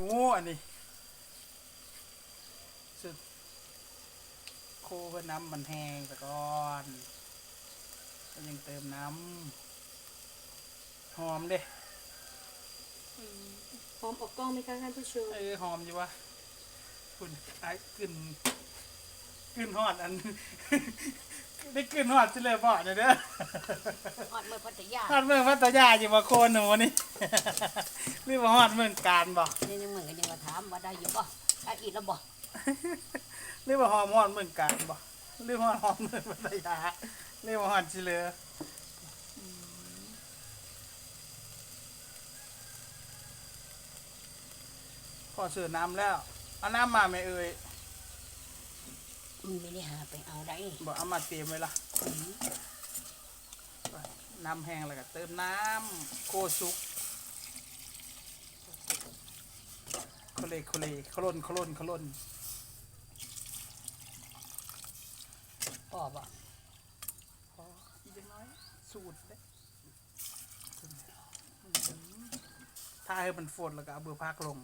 ໂອ້ ອັນນີ້ ສຸດ ໂຄເພື່ອນ້ຳມັນແຫ້ງສະກ່ອນ ແລ້ວຈຶ່ງເຕີມນ້ຳ. ຫອມເດ້. ອືມ ຫອມອອກກ້ອງໄໝຄະທ່ານຜູ້ຊົມ? ເອີ ຫອມຢູ່ວະ. ພຸ້ນ ອ້າຍ ກິ່ນ ກິ່ນຮອດອັນ ໄດ້ກິ່ນຮອດຊິເລີບອກແດ່ເດີ. ຮອດເມືອງພັດທະຍາ ຮອດເມືອງພັດທະຍາຢູ່ບໍ່ ໂຄໜູນີ້? ຫຼືວ່າຮອດເມືອງການບໍ່? ນີ້ຍັງເມືອງກໍຍັງວ່າຖາມວ່າໄດ້ຢູ່ບໍ່? ໄດ້ອີກແລ້ວບໍ່? ຫຼືວ່າຫອມຮອດເມືອງການບໍ່? ຫຼືຮອດ ຮອດເມືອງພັດທະຍາ? ຫຼືວ່າຮອດຊິເລີ? ອືມ ພໍເສີນ້ຳແລ້ວ ເອົານ້ຳມາແມ່ເອີຍ. ມັນມີໄດ້ຫາໄປເອົາໄດ້. ບໍ່ ເອົາມາເຕັມໄວ້ລະ. ອືມ ນ້ຳແຫ້ງແລ້ວກໍເຕີມນ້ຳ ໂຄສຸກ ໂຄເລ ໂຄເລ ໂຄລົນ ໂຄລົນ ໂຄລົນ. ພໍບໍ່? ພໍ ອີກຈັກໜ້ອຍ ສູດເດ້. ຖ້າໃຫ້ມັນຟົດແລ້ວກໍເອົາເບີຜັກລົງ.